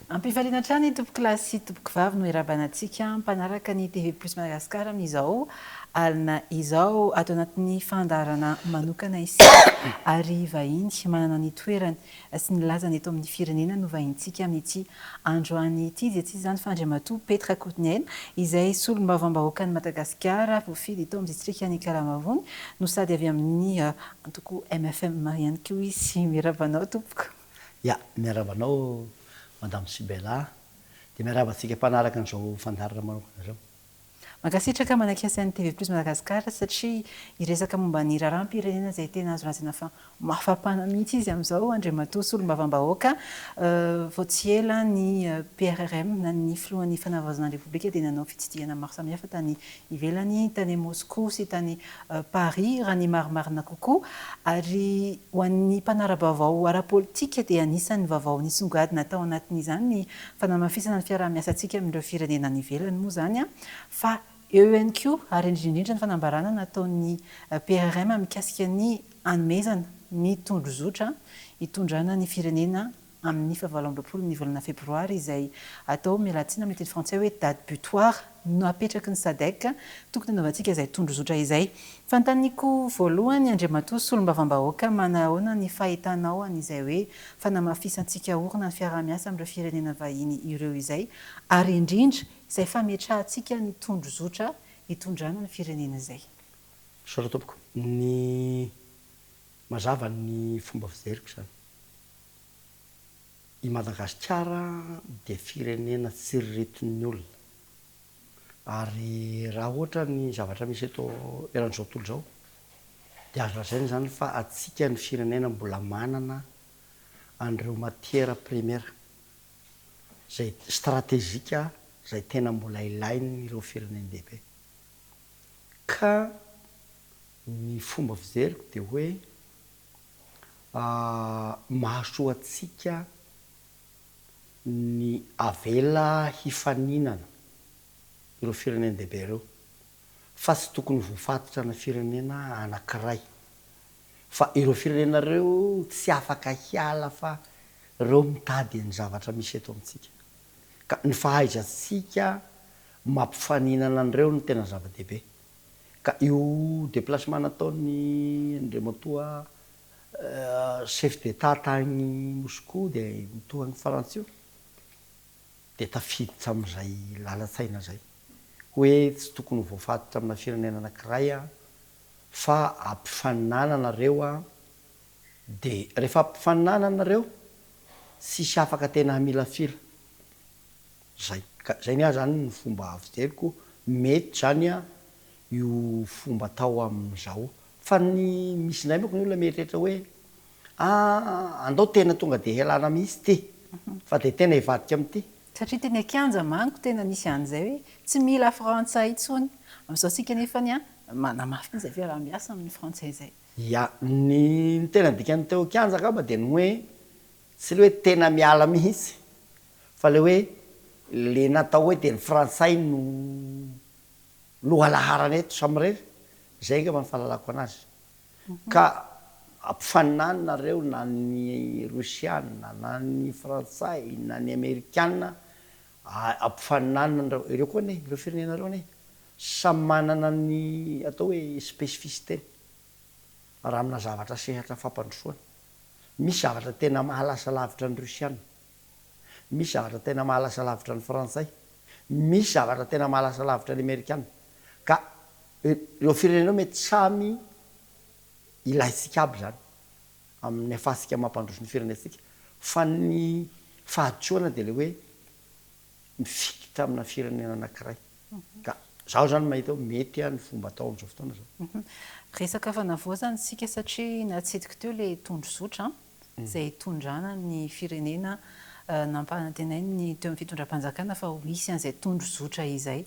Ampifaliana hatrany tompokolahy sy tompokovavy no iarahabana antsika mpanaraka ny TV Plus Madagascar amin'izao alina izao. Ato anatin'ny fandaharana manokana isika ary vahiny manana ny toerany sy ny lazany eto amin'ny firenena no vahintsika amin'ity androany ity dia tsy iza izany fa Andriamatoa Pety Rakotoniaina izay solombavambahoakan'i Madagasikara voafidy tao amin'ny distrikan'i Ikalamavony no sady avy amin'ny antoko mfm ihany koa izy. Miarahaba anao tompoko. Ya, miarahaba anao Madame Sibella, dia miarahaba antsika mpanaraka an'izao fandaharana manokana izao. Mankasitraka manakasy an'ny TV Plus Madagascar satria hiresaka momba ny raharaham-pirenena izay tena azo lazaina fa mafapana mihitsy izy amin'izao Andriamatoa Solombavambahoaka. Vao tsy ela ny PRRM na ny Filohan'ny Fanavaozana ny Repoblika dia nanao fitsidihana maro samihafa tany ivelany, tany Moscou sy tany Paris raha ny marimarina kokoa. Ary ho an'ny mpanara-baovao ara-politika dia anisan'ny vaovao nisongadina tao anatin'izany ny fanamafisana ny fiaraha-miasantsika amin'ireo firenena any ivelany moa izany fa eo ihany koa ary indrindra indrindra ny fanambarana nataon'ny PRRM mikasika ny hanomezana ny tondrozotra hitondrana ny firenena amin'ny fahavalo amby 20 ny volana febroary izay atao, miala tsiny amin'ny teny frantsay hoe date butoir, napetraky ny Sadec, tokony hanaovantsika izay tondrozotra izay. Fanontaniako voalohany Andriamatoa Solombavambahoaka, manahoana ny fahitanao an'izay hoe fanamafisantsika orina ny fiaraha-miasa amin'ireo firenena vahiny ireo izay ary indrindra izay fametrahantsika ny tondrozotra hitondrana ny firenena izay? Misaotra tompoko. Ny mazava ny fomba fijeriko izany. I Madagasikara dia firenena tsiriritin'ny olona ary raha ohatra ny zavatra misy eto eran'izao tontolo izao dia azo lazaina izany fa antsika ny firenena mbola manana an'ireo matière première izay stratégique izay tena mbola ilain'ireo firenen-dehibe. Ka ny fomba fijeriko dia hoe Mahasoa antsika ny avela hifaninana ireo firenen-dehibe ireo fa tsy tokony voafatotra ana firenena anankiray fa ireo firenena ireo tsy afaka hiala fa ireo mitady ny zavatra misy eto amintsika ka ny fahaizantsika mampifaninana an'ireo no tena zava-dehibe. Ka io déplacement nataon'i Andriamatoa chef d'Etat tany Moscou dia mitohy any Frantsa io dia tafiditra amin'izay lalan-tsaina izay. Hoe tsy tokony ho voafatotra amina firenena anankiray fa ampifaninanana nareo dia rehefa ampifaninanana nareo tsisy afaka tena hamilafila. Zay. Ka zay ny ahy zany ny fomba fijeriko, mety zany an io fomba atao amin'izao. Fa ny misy indray manko ny olona mieritreritra hoe ah andao tena tonga dia hialana mihitsy ity fa dia tena hivadika amin'ity. Satria teny an-kianja manko tena nisy an'izay hoe tsy mila frantsay intsony. Amin'izao isika nefany an manamafy an'izay fiaraha-miasa amin'ny frantsay izay. Ya, ny tena dikan'ny teo an-kianja angamba dia ny hoe tsy le hoe tena miala mihitsy Fa le hoe le natao hoe de ny frantsay no lohalaharana eto samirery, zay angamba ny fahalalako anazy. Ka ampifaninano nareo na ny rosiana na ny frantsay na ny amerikana, ampifaninanina nareo, ireo koa anie, ireo firenena ireo anie samy manana ny atao hoe spécificité-ny raha amina zavatra sehatra fampandrosoana. Misy zavatra tena mahalasa lavitra ny rosiana. Misy zavatra tena mahalasa lavitra ny frantsay, misy zavatra tena mahalasa lavitra ny amerikana. Ka ireo firenena ireo mety samy ilaintsika aby izany amin'ny ahafahantsika mampandroso ny firenentsika. Fa ny fahadisoana dia ilay hoe mifikitra amina firenena anankiray. Ka izaho izany mahita hoe mety ny fomba atao amin'izao fotoana izao. Resaka fanavaozana isika satria natsidiko teo ilay tondrozotra an! izay hitondrana ny firenena nampanantenainy teo amin'ny fitondram-panjakana fa ho hisy an'izay tondrozotra izay.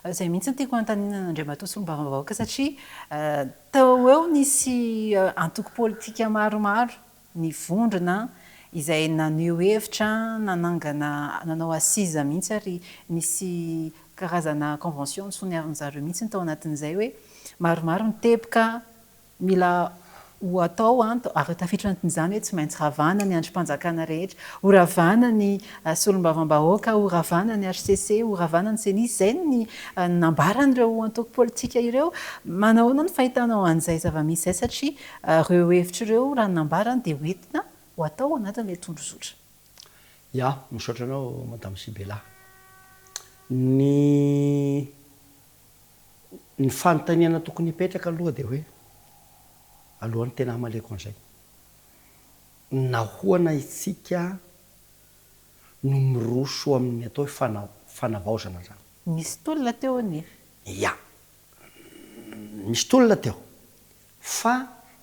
Izay mihitsy no tiako hanontaniana an'Andriamatoa Solombavambahoaka satria teo ho eo nisy antoko politika maromaro nivondrona izay naneho hevitra, nanangana, nanao assise mihitsy ary nisy karazana convention nosoniavin'zareo mihitsy tao anatin'izay hoe maromaro ny teboka mila. ho atao ary tafiditra anatin'izany hoe tsy maintsy ravana ny andrim-panjakana rehetra, ho ravana ny solombavambahoaka, ho ravana ny hcc, ho ravana ny ceni, izay ny nambaran'ireo antoko politika ireo. Manahoana ny fahitanao an'izay zava-misy izay satria ireo hevitra ireo raha ny nambarany dia ho entina ho atao anatin'ilay tondrozotra. Ya, misaotra anao Madame Sibela. Ny ny fanontaniana tokony hipetraka aloha dia hoe, alohan'ny tena hamaliako an'izay, nahoana isika no miroso amin'ny atao hoe fana- fanavaozana izany? Nisy tolona teo anie. Ya, nisy tolona teo, fa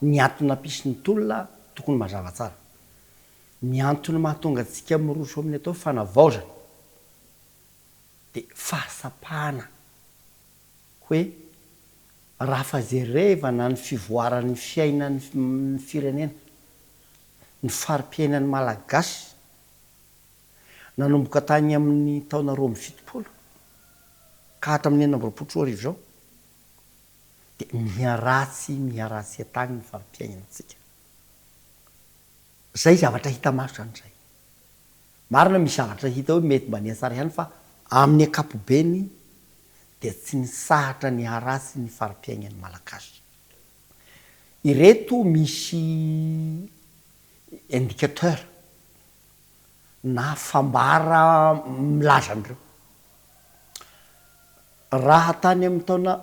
ny antony nampisy ny tolona tokony mazava tsara. Ny antony mahatonga antsika miroso amin'ny atao hoe fanavaozana dia fahatsapana hoe raha fa jerevana ny fivoaran'ny fiainan'ny firenena, ny fari-piainan'ny Malagasy nanomboka tany amin'ny taona 72 ka hatramin'ny 2026 izao dia miharatsy miharatsy hatrany ny fari-piainantsika. Zay zavatra hita maso zany zay. Marina misy zavatra hita hoe mety mba nihatsara ihany fa amin'ny ankapobeny dia tsy nitsahatra niharatsy ny fari-piainan'ny Malagasy. Ireto misy indicateur na fambara milaza an'ireo. Raha tany amin'ny taona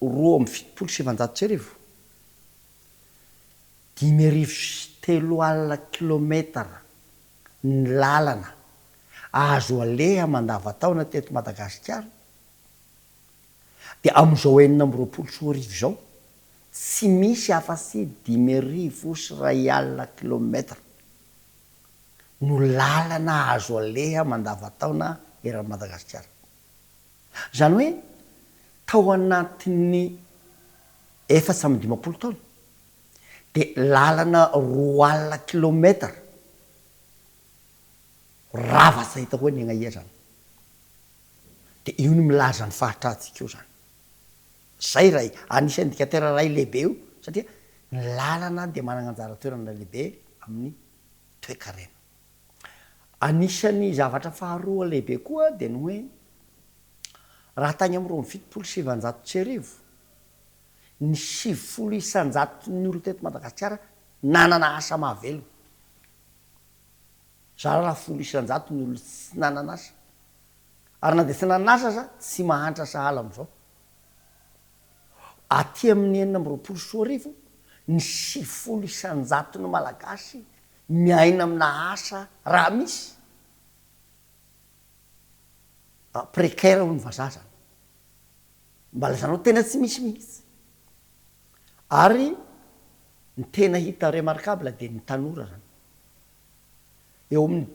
1972, 350 kilometatra ny lalana azo aleha mandavantaona teto Madagasikara, dia amin'izao 2026 izao, tsy misy afa-tsy 150 kilometatra no lalana azo aleha mandavantaona eran'i Madagasikara. Izany hoe tao anatin'ny 54 taona dia lalana 20 kilometatra rava tsy hita hoe ny aia izany. Dia io no milaza ny fahatrantsika io izany. Izay iray, anisan'ny indicateur iray lehibe io satria ny lalana dia manana anjara toerana lehibe amin'ny toekarena. Anisan'ny zavatra faharoa lehibe koa dia ny hoe raha tany amin'ny 1972, ny 90 isan-jaton'ny olona teto Madagasikara nanana asa mahavelona. Zara raha 10% ny olona tsy nanana asa. Ary na dia tsy nanana asa aza, tsy mahantra sahala amin'izao. Aty amin'ny 2026, ny 90 isan-jaton'ny Malagasy miaina amina asa raha misy, précaire hoy ny vazaha zany. Mba lazainao tena tsy misy mihitsy. Ary ny tena hita remarquable dia ny tanora zany. Eo amin'ny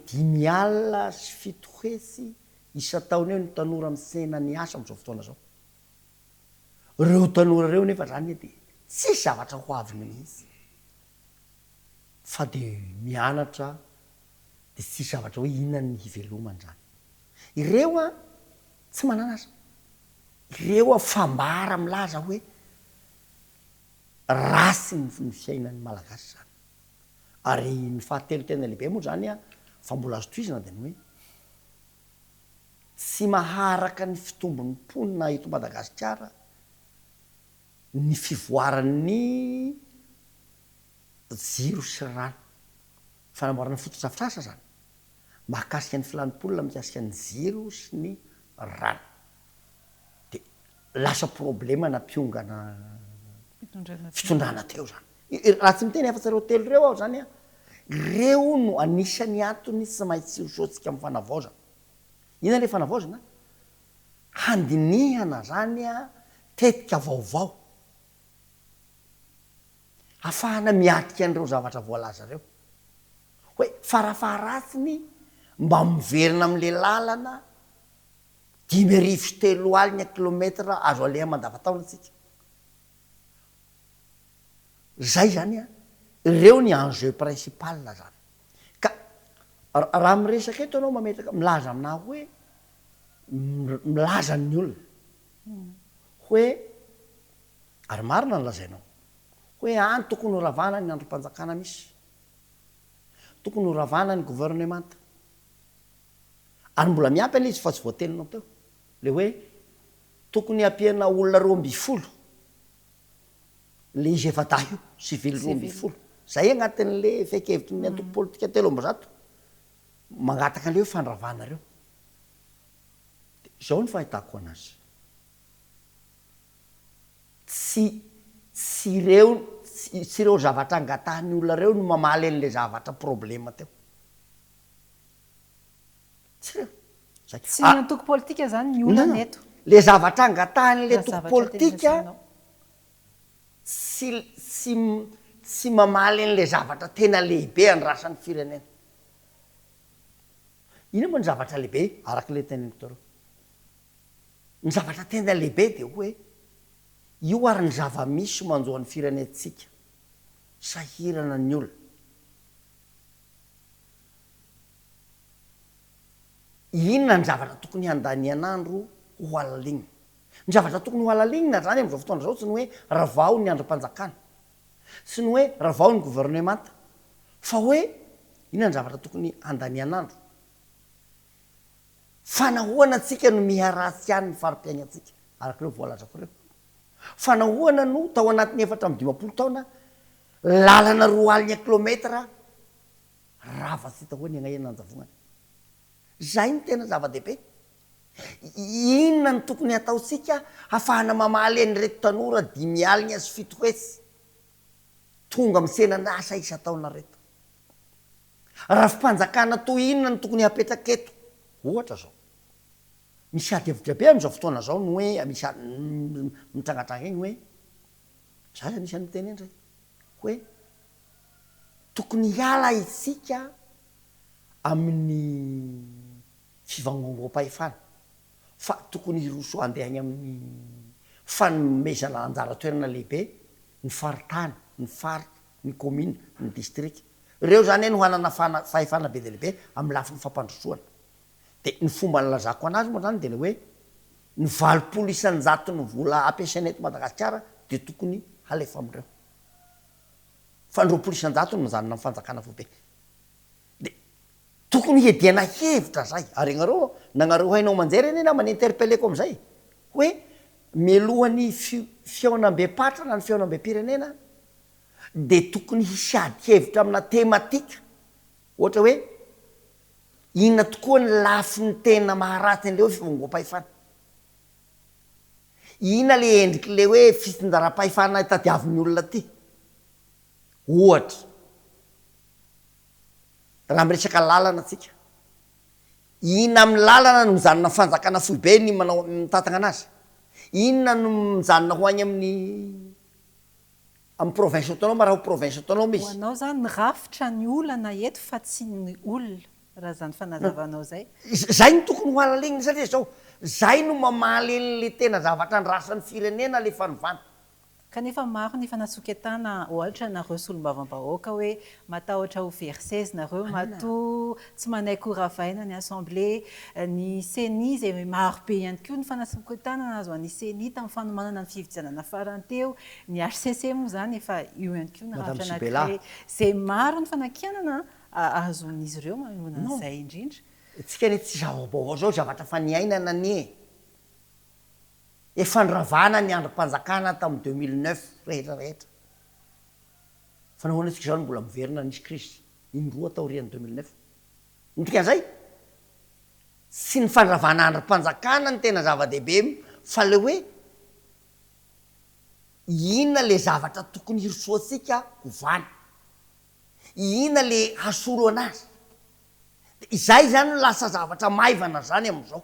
750 isan-taona eo ny tanora mitsena ny asa amin'izao fotoana izao. Ireo tanora ireo nefa zany dia tsisy zavatra ho aviny mihitsy fa dia mianatra dia tsisy zavatra hoe inona ny hivelomany zany. Ireo an tsy manana asa. Ireo an fambara milaza hoe ratsy ny fiainan'ny Malagasy zany. Ary ny fahatelo tena lehibe moa zany an, fa mbola azo tohizana dia ny hoe tsy maharaka ny fitombon'ny mponina eto Madagasikara ny fivoaran'ny jiro sy rano. Fanamboarana fotodrafitrasa zany mahakasika ny filan'ny mponina mikasika ny jiro sy ny rano. Dia lasa problema nampiongana fitondrana teo zany. Raha tsy miteny afa-tsy ireo telo ireo aho zany an, ireo no anisan'ny antony tsy maintsy hirosoantsika amin'ny fanavaozana. Inona ilay fanavaozana? Handinihana zany an tetika vaovao hafahana miatrika an'ireo zavatra voalaza ireo. Hoe farafaharatsiny mba miverina amin'ilay lalana 350 kilometatra azo aleha mandavantaona tsika. Zay zany an, ireo ny enjeu principal zany. Ka raha miresaka eto ianao mametraka, milaza aminà hoe, milaza ny olona hoe, ary marina ny lazainao, Hoe any tokony ho ravana ny andrim-panjakana misy. Tokony ho ravana ny governemanta. Ary mbola miampy anie izy fa tsy voatelinao teo. Le hoe tokony hampiana olona 12 le izy efa-dahy io, civil 12. Zay agnatin'le fehin-kevitry ny antoko politika 103 mangataka an'le hoe fandravana reo. De zao ny fahitako anazy. Tsy tsy ireo tsy ireo zavatra angatahan'ny olona ireo no mamaly an'ilay zavatra problema teo. Tsy ireo. Zay. Tsy ny antoko politika izany ny olana eto. Le zavatra angatahan'ilay Raha antoko zavatra tena politika resahinao. tsy tsy tsy mamaly an'ilay zavatra tena lehibe andrasan'ny firenena. Inona moa ny zavatra lehibe araka ilay teneniko teo? Ny zavatra tena lehibe dia hoe io ary ny zava-misy manjo an'ny firenentsika, sahirana ny olona. Inona ny zavatra tokony handanian'andro ho halalignina? Ny zavatra tokony ho halalignina izany amin'izao fotoana izao tsy ny hoe ravao ny andrim-panjakana, tsy ny hoe ravao ny governemanta, fa hoe inona ny zavatra tokony handanian'andro? Fa nahoana tsika no miha ratsy ihany ny fari-piaingantsika, araka ireo voalazako ireo? Fa nahoana no tao anatin'ny 54 taona, lalana 20 kilometatra rava tsy hita hoe ny agnahia nanjavonana? Izay no tena zava-dehibe. Inona no tokony hataontsika hafahana mamaly an'ireto tanora 705 tonga mitsenan'asa isan-taona ireto? Rafi-panjakana toy inona no tokony hapetraka eto? Ohatra izao, misy ady hevitra be amin'izao fotoana izao ny hoe, misy ady mitrangatranga iny hoe, za aza anisan'ny miteny eny zay, hoe tokony hiala isika amin'ny fivangongoam-pahefana fa tokony hiroso handeha any amin'ny fanomezana anjara toerana lehibe ny faritany, ny faritra, ny kaominina, ny distrika. Ireo izany no hanana fahefana be dia lehibe amin'ny lafiny fampandrosoana. Dia ny fomba nilazako anazy moa izany dia ilay hoe ny 80 isan-jaton'ny vola ampiasaina eto Madagasikara dia tokony halefa amin'ireo. Fa ny 20 isan-jatony mijanona amin'ny fanjakana foibe. Dia tokony hiadiana hevitra izay. Ary ianareo, nagnareo haino aman-jery anie namana interpeller-ko amin'izay hoe mialohan'ny fihaonambem-paritra na ny fihaonambem-pirenena dia tokony hisy ady hevitra amina thématique, ohatra hoe inona tokoa ny lafiny tena maharatsy an'ilay hoe fivangoam-pahefana, inona ilay endrik'ilay hoe fitsinjaram-pahefana tadiavin'ny olona aty, ohatra raha miresaka lalana tsika, inona amin'ny lalana no mijanona fanjakana foibe ny manao mitantana anazy, inona no mijanona ho any amin'ny. Amin'ny province autonome raha ho province autonome Ho izy. anao izany ny rafitra ny olana eto fa tsy ny olona, raha izany fanazavanao izay. Zay no tokony ho halalignina satria zao, zay no mamaly an'le tena zavatra andrasan'ny firenena le fanovana. Kanefa maro ny fanasoketana ohatra nareo solombavambahoaka hoe matahotra ho very seza nareo matoa tsy manaiky ho ravaina ny assemblée, ny ceni izay maro be ihany koa ny fanasoketana nahazo an'ny ceni tamin'ny fanomanana ny fifidianana farany teo, Ny HCC moa izany efa io ihany koa ny Madame rafitra Sibela. anankiray izay maro ny fanakianana azon'izy ireo manoloana Non. an'izay indrindra. Tsika anie tsy zava-baovao zao, zavatra efa niainana anie e. Efa niravana ny andrim-panjakana tamin'ny 2009 rehetra rehetra. Fa nahoana tsika izao no mbola miverina nisy crise indroa taorian'ny 2009? Ny dikan'izay, tsy ny fandravana andrim-panjakana no tena zava-dehibe fa le hoe Inona le zavatra tokony hirosoantsika hovana? Inona le hasolo anazy? De izay zany no lasa zavatra maivana zany amin'izao.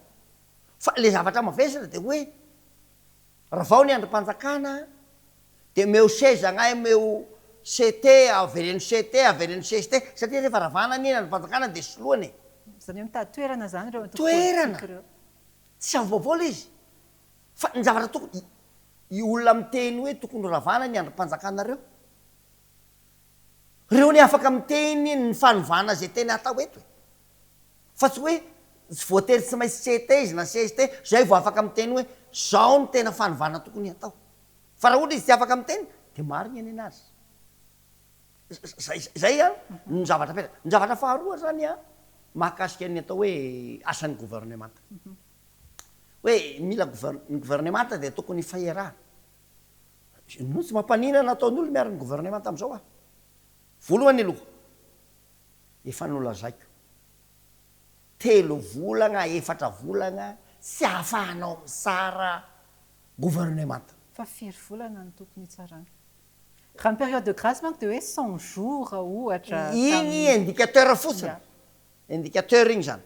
Fa le zavatra mavesatra de hoe ravao ny andrim-panjakana de omeo seza agnahy, omeo CT, avereno CT, avereno cst, satria rehefa ravana anie ny andrim-panjakana de soloana e. Izany hoe mitady toerana zany ireo antoko Toerana! politika ireo. Tsy zava-baovao le izy. Fa ny zavatra tokony, i olona miteny hoe tokony ho ravana ny andrim-panjakana reo, reo anie afaka miteny ny fanovana izay tena atao eto e! Fa tsy hoe tsy voatery tsy maintsy CT izy na CST zay vao afaka miteny hoe zao no tena fanovana tokony hatao. Fa raha ohatra izy tsy afaka miteny, Dia marigna nenazy. Zay zay an ny zavatra apetraka. Ny zavatra faharoa zany an, mahakasika ny atao hoe asan'ny gouvernemanta. Hoe mila gouver- ny gouvernemanta dia tokony hifaherahana. No tsy mampaninona ataon'olo miaro ny gouvernemanta amizao aho. Voalohany aloha, efa nolazaiko, telo volagna, efatra volagna tsy ahafahanao mitsara gouvernemanta. Fa firy volana no tokony hitsarana? Raha ny période de grâce manko dia hoe 100 jours ohatra Igny tamin'ny. indicateur fotsiny, Ya. indicateur igny zany.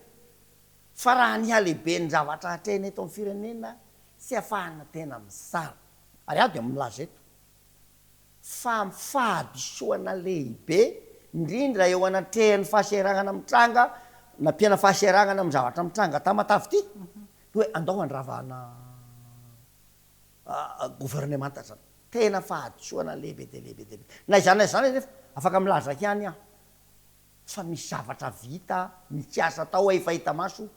Fa raha ny halehiben'ny zavatra atrehina eto amin'ny firenena tsy afahana tena mitsara. Ary aho dia milaza eto fa fahadisoana lehibe indrindra eo anatrehan'ny fahasahiranana mitranga, nampiana fahasahiranana amin'ny zavatra mitranga Tamatave ity, ny hoe andao handravana governemanta zany. Tena fahadisoana lehibe dia lehibe dia lehibe. Na izany na izany anefa, afaka milaza ihany aho fa misy zavatra vita, misy asa atao efa hita maso,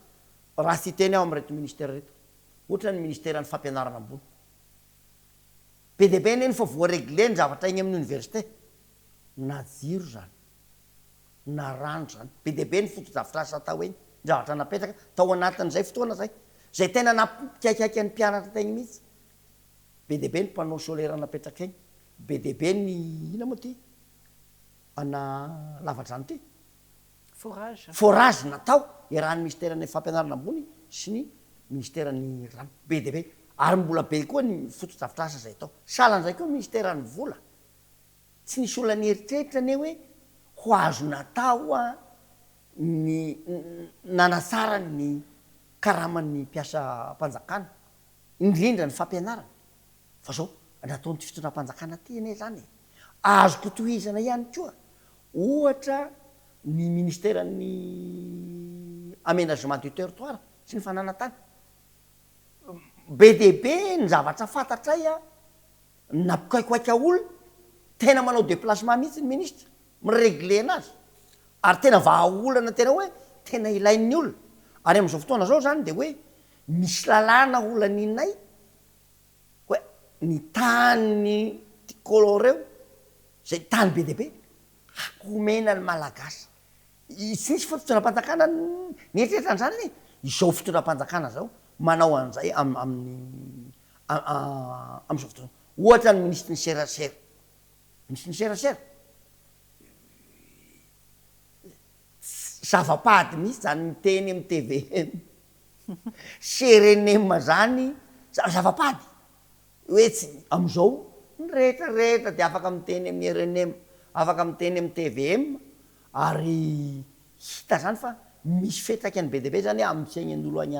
raha tsy hiteny aho amin'ireto ministera ireto. Ohatra ny ministeran'ny fampianarana ambony. Be dia be anie ny fa voa-regler ny zavatra eny amin'ny université. Na jiro izany, na rano izany. Be dia be ny fotodrafitrasa atao eny, ny zavatra napetraka tao anatin'izay fotoana izay. Izay tena nampikaikaika ny mpianatra teny mihitsy. Be dia be ny panneau solaire napetraka eny. Be dia be ny, inona moa ity? Ana lavadrano ity? Forage. Forage natao iarahan'ny minisiteran'ny fampianarana ambony sy ny minisiteran'ny rano. Be dia be. Ary mbola be koa ny fotodrafitrasa izay atao. Sahalan'izay koa ny minisiteran'ny vola. Tsy nisy olona nieritreritra anie hoe ho azo natao ny nanatsara ny karaman'ny mpiasam-panjakana, indrindra ny fampianarana. Fa zao, nataon'ity fitondram-panjakana ity anie izany e! Azoko tohizana ihany koa ohatra ny ministeran'ny aménagement du territoire sy ny fananan-tany. Be dia be ny zavatra fantatray an, nampikaikoaika olona, tena manao déplacement mihitsy ny ministra, mi-regler anazy, ary tena vahaolana tena hoe tena ilain'ny olona. Ary amin'izao fotoana izao izany dia hoe misy lalàna holanianay hoe ny tany colon reo zay tany be dia be homena ny malagasy tsy nisy fitondram-panjakana nieritreritra an'izany anie izao fitondram-panjakana zao manao an'izay amin'ny amin'izao fotoana ohatra ny minisitry ny serasera minisitry ny serasera zava-pady mihitsy zany miteny amin'ny tvm Serenem zany zava-pady hoe tsy amizao ny rehetra rehetra dia afaka miteny amin'ny rnm, afaka miteny amin'ny tvm ary hita zany fa misy fiantraikany be dia be zany amin'ny fiaignan'olo any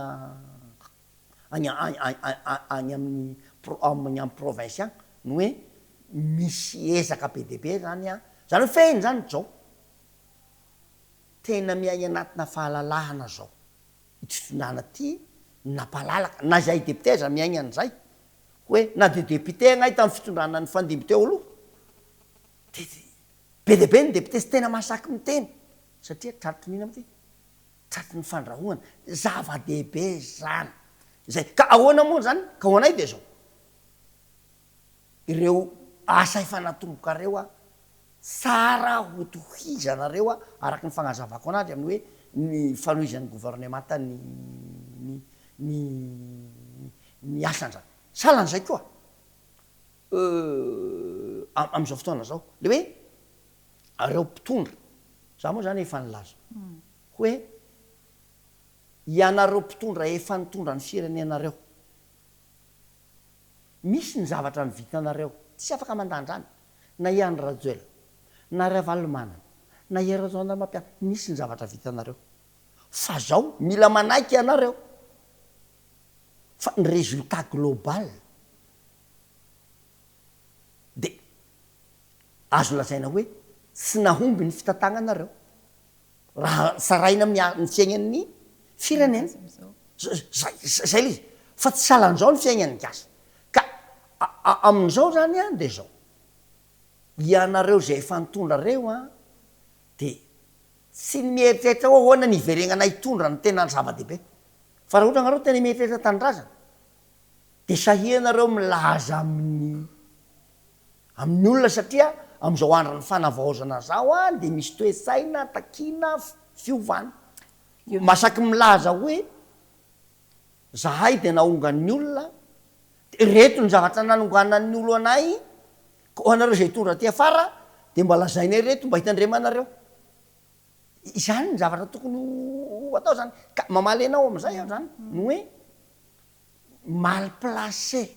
any any amin'ny any amin'ny province any ny hoe misy ezaka be dia be zany an, zany hoe fehiny zany zao tena miaigna anatina fahalalahana zao. Ity fitondrana ity nampalalaka, na izahay député aza miaigna an'izay, hoe na dia député agnay tamin'ny fitondrana nifandimby teo aloha, dia be dia be ny député tsy tena mahasaky miteny, satria tratry ny inona moa ity? Tratry ny fandrahonana, zava-dehibe izany, izay, ka ahoana moa izany, ka ho anay dia izao, ireo asa efa natombokareo an, Tsara ho tohizanareo araka ny fagnazavako anazy amin'ny hoe ny fanohizan'ny gouvernemanta ny ny ny ny asany zany. Sahalan'izay koa amin'izao fotoana izao le hoe reo mpitondra, za moa zany efa nilaza hoe ianareo mpitondra efa nitondra ny firenenareo, misy ny zavatra ny vitanareo, tsy afaka mandà an'zany, Na i Andry Rajoelina, na Ravalomanana, na i Rajaonarimampianina, nisy ny zavatra vitanareo. Fa zao, mila manaiky ianareo fa ny résultat global dia azo lazaina hoe tsy nahomby ny fitantagnanareo raha sarahina amin'ny ny fiaignan'ny firenena. Zay, zay le izy. Fa tsy sahalan'izao ny fiaignan'ny gasy. Ka amin'izao zany an dia zao, ianareo izay efa nitondra reo an dia tsy ny mieritreritra hoe ahoana ny hiverenana hitondra no tena zava-dehibe, fa raha ohatra anareo tena mieritreritra tanindrazana dia sahianareo milaza amin'ny. Amin'ny olona satria amin'izao andron'ny fanavaozana zao an dia misy toe-tsaina takiana fiovana. Masaky milaza hoe zahay dia naongan'ny olona dia ireto ny zavatra nanonganan'ny olo anay ka ho anareo izay hitondra aty afara dia mba lazainay ireto mba hitandremanareo. Izany ny zavatra tokony ho atao zany. Ka mamaly anao amin'izay aho zany ny hoe mal placé.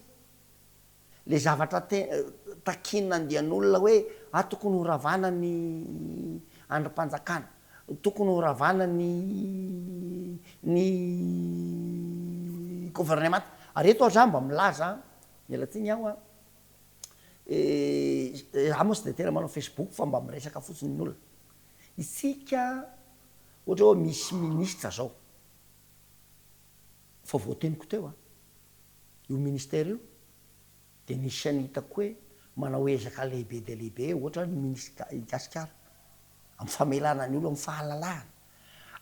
Le zavatra te takiana andian'olona hoe ah tokony ho ravana ny andrim-panjakana, tokony ho ravana ny ny governemanta. Ary eto aho za mba milaza, miala tsiny aho an, za moa tsy de tena manao facebook fa mba miresaka fotsiny ny olona. Isika ohatra hoe misy ministra zao, fa voateniko teo an, io ministère io dia nisy an'ny hitako hoe manao ezaka lehibe dia lehibe ohatra ny minisitra i Gasikara amin'ny famelana ny olona amin'ny fahalalahana.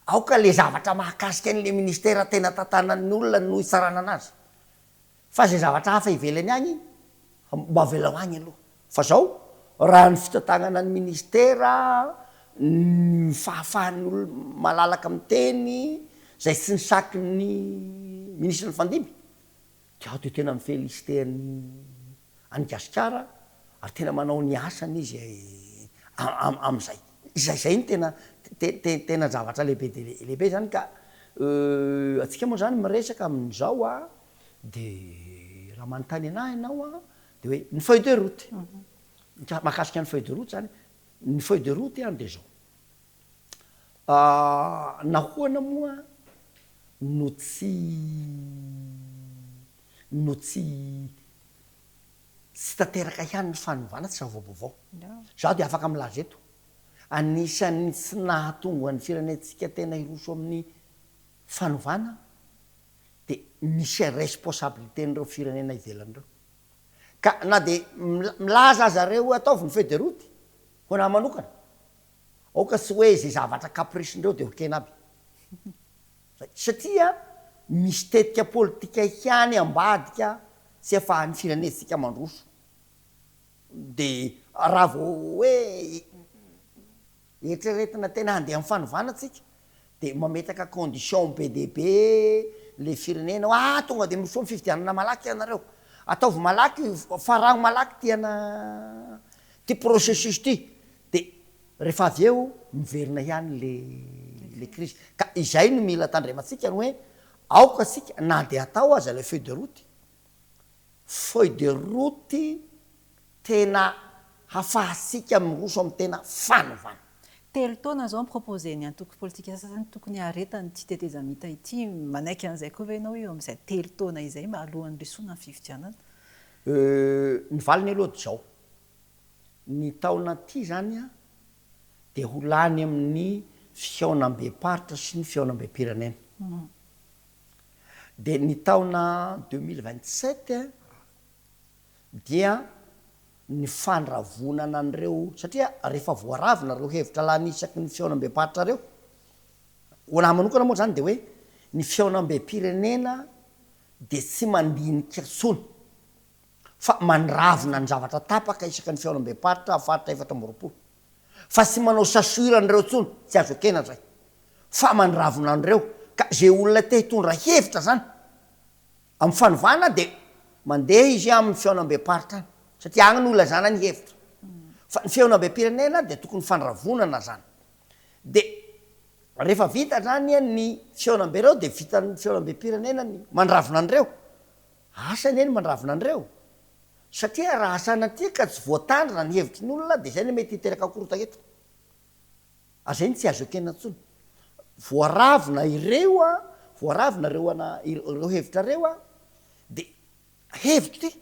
Aoka le zavatra mahakasika an'le ministère tena tantanan'ny olona no hitsarana anazy fa zay zavatra hafa ivelany agny mba avelao agny aloha fa zao raha ny fitantanana ny ministera, ny fahafahan'ny olona malalaka miteny zay tsy nisaky ny ministra nifandimby Dia aho dia tena mi-feliciter an'i an'i Gasikara ary tena manao ny asany izy amin'izay. Izay izay no tena tena zavatra lehibe dia lehibe izany ka antsika moa izany miresaka amin'izao an, dia raha manontany anah ianao an, dia hoe ny feuille de route, mahakasika ny feuille de route izany, ny feuille de route an dia izao, Nahoana moa no tsy no tsy tsy tanteraka ihany ny fanovana tsy zava-baovao? Izaho dia afaka milaza eto, anisan'ny tsy nahatonga ny firenentsika tena hiroso amin'ny fanovana dia misy responsabilité-n'ireo firenena ivelany ireo. Ka na dia milaza aza ireo hoe ataovy ny feuille de route, ho anà manokana, Aoka tsy hoe izay zavatra caprice-ndreo dia hokena aby. Satria misy tetika politika ihany ambadika tsy afahan'ny firenentsika mandroso. Dia raha vao hoe eritreretina tena handeha amin'ny fanovana tsika dia mametraka condition be dia be le firenena hoe ah tonga dia mirosoa amin'ny fifidianana malaky ianareo. Ataovy malaky, farano malaky ty ana ty processus ty. Dia rehefa avy eo miverina ihany le le crise. Ka izay no mila tandremantsika ny hoe aoka isika na dia atao aza ilay feuille de route, feuille de route tena hafahantsika miroso amin'ny tena fanovana. Telo taona izao ny proposer-n'ny antoko politika sasany tokony haharetan'ity tetezamita ity. Manaiky an'izay koa ve ianao eo amin'izay telo taona izay mba alohan'ny hirosoana amin'ny fifidianana? Ny valiny aloha dia izao, Ny taona ity izany dia ho lany amin'ny fihaonambem-paritra sy ny fihaonambem-pirenena. Dia ny taona 2027 dia ny fandravonana an'ireo, satria rehefa voaravona ireo hevitra lany isaky ny fihaonambem-paritra ireo, ho an'ahy manokana moa izany dia hoe ny fihaonambem-pirenena dia tsy mandinika intsony. fa mandravona ny zavatra tapaka isaka ny fihaonambem-paritra faritra 24 fa tsy manao sasure an'ireo intsony, tsy azo ekena zay fa mandravona an'ireo ka ze olona te hitondra hevitra zany amin'ny fanovana de mandeha izy amin'ny fihaonambem-paritra any satria agny no ilazana ny hevitra fa ny fihaonambem-pirenena de tokony fandravonana zany de rehefa vita zany ny fihaonambe reo de vitan'ny fihaonambem-pirenena ny mandravona an'ireo Asa anie ny mandravona an'ireo, satria raha sanatria ka tsy voatandrina ny hevitry ny olona dia izay no mety hiteraka korontana eto. Ary izay no tsy azo ekena intsony. Voaravona ireo an, voaravona ireo ana, ireo hevitra ireo an, dia hevitro ity,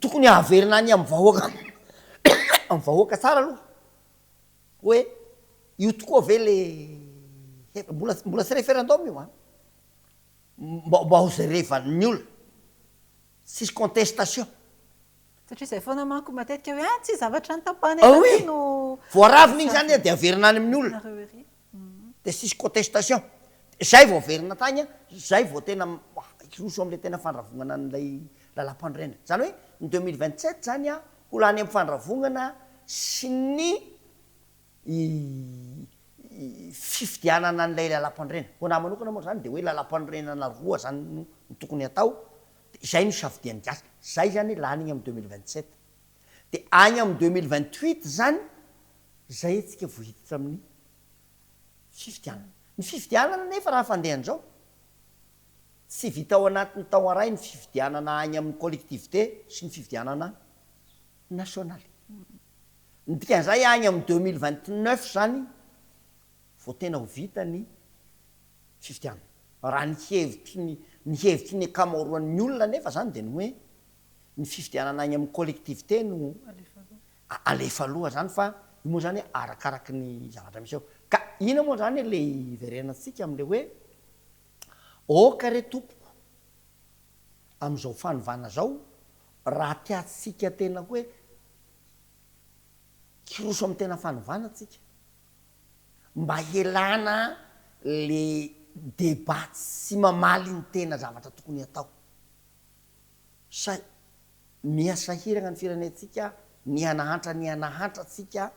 tokony haverina any amin'ny vahoaka, amin'ny vahoaka tsara aloha hoe io tokoa ve le hevitra, mbola, mbola tsy referendum io an. Mba mba ho jerevan'ny olona. Tsisy contestation. Satria izay foana manko matetika hoe ah tsy zavatra notapahana eto aty no. Voaravina iny zany dia averina any amin'ny olona. Dia tsisy contestation. Zay vao averina tany, zay vao tena hiroso amin'ilay tena fandravonana an'ilay lalampanorenana. Zany hoe ny 2027 zany an. Ho lany amin'ny fandravonana sy ny fifidianana an'ilay lalam-panorenana. Ho anah manokana moa izany dia hoe lalam-panorenana roa izany no tokony hatao, dia izay no safidian'ny gasy. Izay izany lany iny amin'ny 2027. Dia any amin'ny 2028 izany, izay isika vao hiditra amin'ny fifidianana. Ny fifidianana anefa raha fandehan'izao, tsy vita ao anatin'ny taona iray ny fifidianana any amin'ny collectivité sy ny fifidianana nasionaly. Ny dikan'izay any amin'ny 2029 izany vao tena ho vita ny fifidianana. Raha ny hevitry ny ny hevitry ny ankamaroan'ny olona anefa izany dia ny hoe ny fifidianana any amin'ny collectivité no alefa aloha izany fa io moa izany arakaraky ny zavatra misy eo. Ka inona moa izany ilay hiverenantsika amin'ilay hoe aoka re tompoko amin'izao fanovana izao raha tiantsika tena hoe hiroso amin'ny tena fanovana tsika mba hialana le debat tsy mamaly ny tena zavatra tokony hatao. Sa miha sahiragna ny firenentsika, miha nahantra miha nahantra tsika,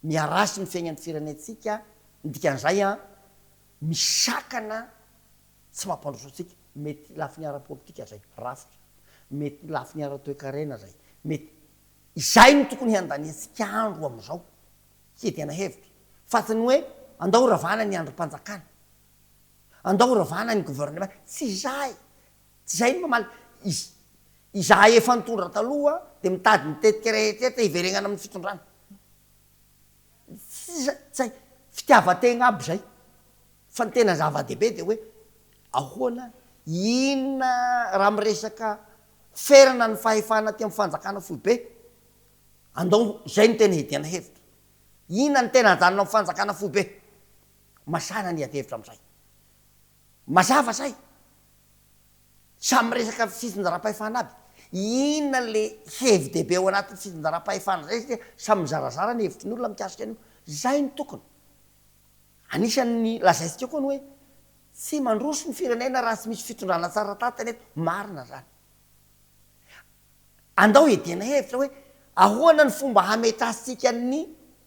miha ratsy ny fiaignan'ny firenentsika, ny dikan'izay an, misakana tsy mampandroso antsika, mety lafiny ara-politika zay, rafitra, mety lafiny ara-toekarena zay, mety, izay no tokony hiandaniantsika andro amizao, hiadiana hevitra, fa tsy ny hoe andao ravana ny andrim-panjakana, andao ravana ny gouvernement, tsy izay, Tsy izay no mamaly. Iz, izahay efa nitondra taloha dia mitady ny tetika rehetrretra hiverenana amin'ny fitondrana. Tsy izay, tsy hay. Fitiavan-tegna aby izay. Fa ny tena zava-dehibe dia hoe ahoana, inona raha miresaka ferana ny fahefana aty amin'ny fanjakana foibe, andao izay no tena hiadiana hevitra. Inona no tena hajanona amin'ny fanjakana foibe? Masana ny hiady hevitra amin'izay. Mazava zay. Samy miresaka fitsinjaram-pahefana aby. Inona le hevi-dehibe ao anatin'ny fitsinjaram-pahefana zay satria samy mizarazara ny hevitry ny olona mikasika an'io. Zay no tokony. Anisan'ny lazaintsika koa ny hoe tsy mandroso ny firenena raha tsy misy fitondrana tsara tantana eto. Marina zany. Andao hiadiana hevitra hoe ahoana ny fomba hametrahantsika ny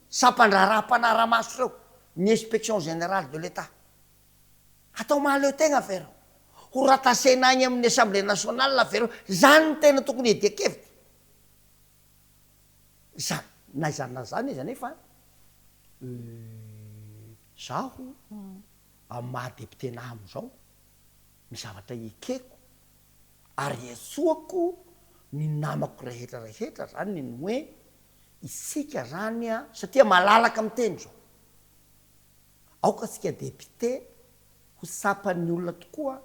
sampan-draharaha mpanara-maso ireo, ny inspection générale de l'Etat. Hatao mahaleo tegna ve reo? Ho rattachena agny amin'ny assemblée nationale ve reo? Zany no tena tokony hiadian-kevitra. Zany, na izany na izany izy anefa zaho amin'ny maha député-nahy amin'izao, ny zavatra ekeko ary iantsoako ny namako rehetra rehetra zany ny hoe isika zany an, satria malalaka miteny zao, Aoka tsika député ho tsapan'ny olona tokoa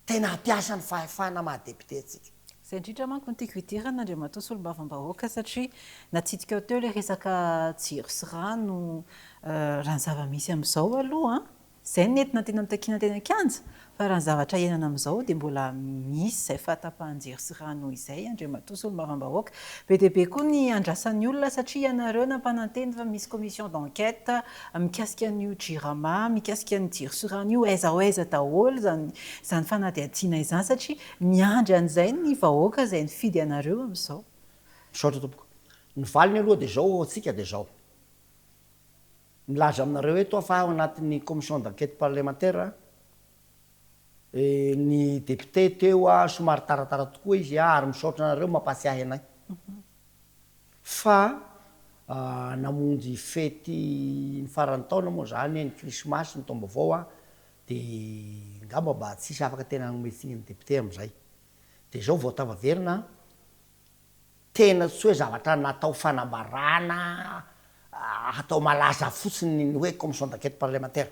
tena hampiasa ny fahefana maha député antsika. Izay indrindra manko no tiako hidirana Andriamatoa Solombavambahoaka satria natsidikao teo ilay resaka jiro sy rano raha ny zava-misy amin'izao aloha an! Izay no nentina tena notakiana teny an-kianja fa raha ny zavatra iainana amin'izao dia mbola misy izay fahatapahan-jiro sy rano izay Andriamatoa Solombavambahoaka. Be dia be koa ny andrasan'ny olona satria ianareo nampanantena fa misy commission d'enquête mikasika an'io Jirama, mikasika ny jiro sy rano io, aiza ho aiza daholo izany izany fanadihadiana izany satria miandry an'izay ny vahoaka izay nifidy anareo amin'izao. Misaotra tompoko. Ny valiny aloha dia izao ho antsika dia izao. Milaza aminareo eto aho fa ao anatin'ny commission d'enquête parlementaire ny député teo somary taratara tokoa izy ary misaotra anareo mampahatsiahy anay fa namonjy fety ny faran'ny taona moa zany ny krismasy ny taom-baovao dia ngamba mba tsisy afaka tena hanome tsiny ny député amin'izay dia izao vao tafaverina Tena tsy hoe zavatra natao fanambarana hatao malaza fotsiny ny hoe commission d'enquête parlementaire.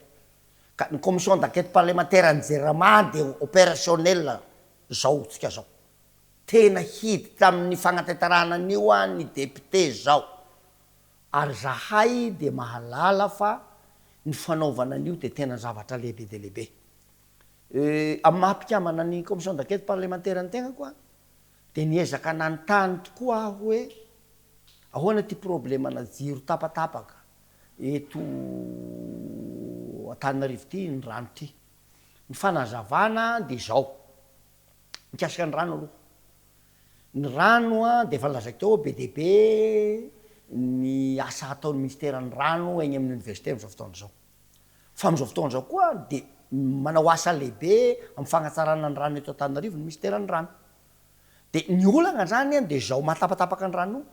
Ka ny commission d'enquête parlementaire an'i Jirama dia opérationnel zao tsika zao. Tena hiditra amin'ny fagnatanterahana an'io ny député zao. Ary zahay dia mahalala fa ny fanaovana an'io dia tena zavatra lehibe dia lehibe. Amin'ny maha mpikambana ny commission d'enquête parlementaire ny tegnako an, Dia niezaka nanontany tokoa aho hoe ahoana ity problemana jiro tapatapaka eto Antananarivo ity, ny rano ity. Ny fanazavana dia izao, mikasika ny rano aloha. Ny rano dia efa nolazaiko teo be dia be ny asa ataon'ny minisiteran'ny rano eny amin'ny oniversite amin'izao fotoana izao. Fa amin'izao fotoana izao koa dia manao asa lehibe amin'ny fagnatsarana ny rano eto Antananarivo ny minisiteran'ny rano. Dia ny olana izany dia izao mahatapatapaka ny rano io,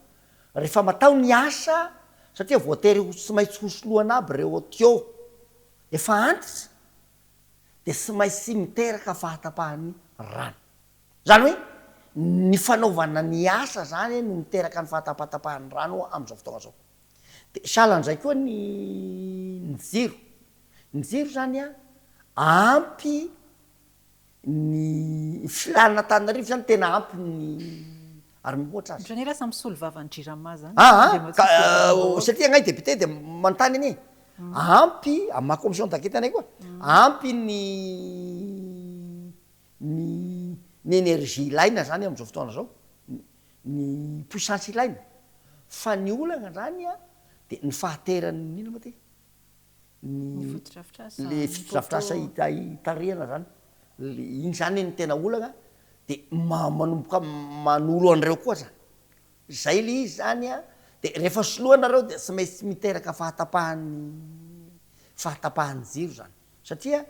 rehefa matao ny asa satria voatery ho tsy maintsy hosoloana aby ireo tuyaux efa antitra dia tsy maintsy miteraka fahatapahan'ny rano. Izany hoe ny fanaovana ny asa izany no miteraka ny fahatapatapahan'ny rano amin'izao fotoana izao. Dia sahalan'izay koa ny ny jiro. Ny jiro izany an, ampy ny filan'Antananarivo izany tena ampy ny ary mihoatra aza. Ohatran'ny hoe lasa misolo vava ny Jirama izany. Aa ka satria angaha i député dia manontany anie. Ampy, amin'ny maha commission d'enquête anay koa, ampy ny ny ny énergie ilaina izany amin'izao fotoana izao, ny puissance ilaina, fa ny olana izany an dia ny fahateran'ny inona moa ity? Ny fotodrafitrasa, le fotodrafitrasa hita hitarihana izany, le iny izany no tena olana dia manomboka manolo an'ireo koa izany, izay le izy izany an, dia rehefa soloana ireo dia tsy maintsy miteraka fahatapahan'ny fahatapahan'ny jiro izany. Satria